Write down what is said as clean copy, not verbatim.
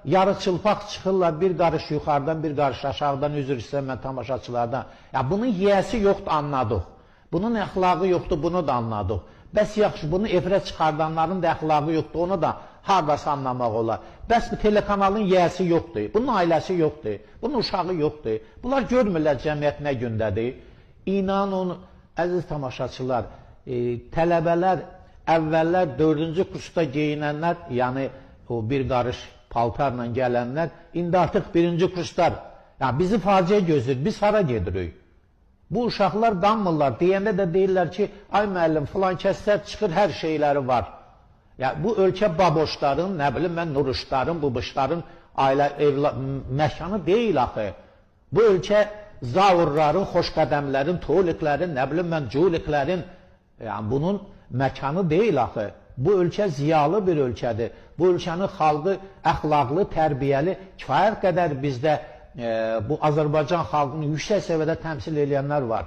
Yarı çılpaq çıxırlar, bir qarış yuxarıdan, bir qarış aşağıdan, üzr istəyirəm mən tamaşaçılardan. Ya bunun yiyəsi yoxdur, anladıq. Bunun əxlaqı yoxdur, bunu da anladıq. Bəs yaxşı, bunu efirə çıxardanların da əxlaqı yoxdur, onu da hardasa anlamaq olar. Bəs bu telekanalın yiyəsi yoxdur, bunun ailəsi yoxdur, bunun uşağı yoxdur. Bunlar görmürlər cəmiyyət nə gündədir. İnanın, əziz tamaşaçılar, tələbələr əvvəllər 4-cü kursda geyinənlər, yəni o bir qarış paltarla gələnlər, indi artıq 1-ci kurslar. Yəni bizi faciə gözləyir, biz hara gedirik? Bu uşaqlar qanmırlar, deyəndə də deyirlər ki, ay müəllim, filan kəslər çıxır, hər şeyləri var. Yəni bu ölkə baboşların, nə bilim mən, nuruşların, bubuşların ailə, evla, məkanı deyil axı. Bu ölkə zaurların, xoşqədəmlərin, toliklərin, nə bilim mən, culiklərin, yəni bunun məkanı deyil axı. Bu ölkə ziyalı bir ölkədir. Bu ölkənin xalqı əxlaqlı, tərbiyəli, kifayət qədər bizdə bu Azərbaycan xalqını yüksək səviyyədə təmsil eləyənlər var.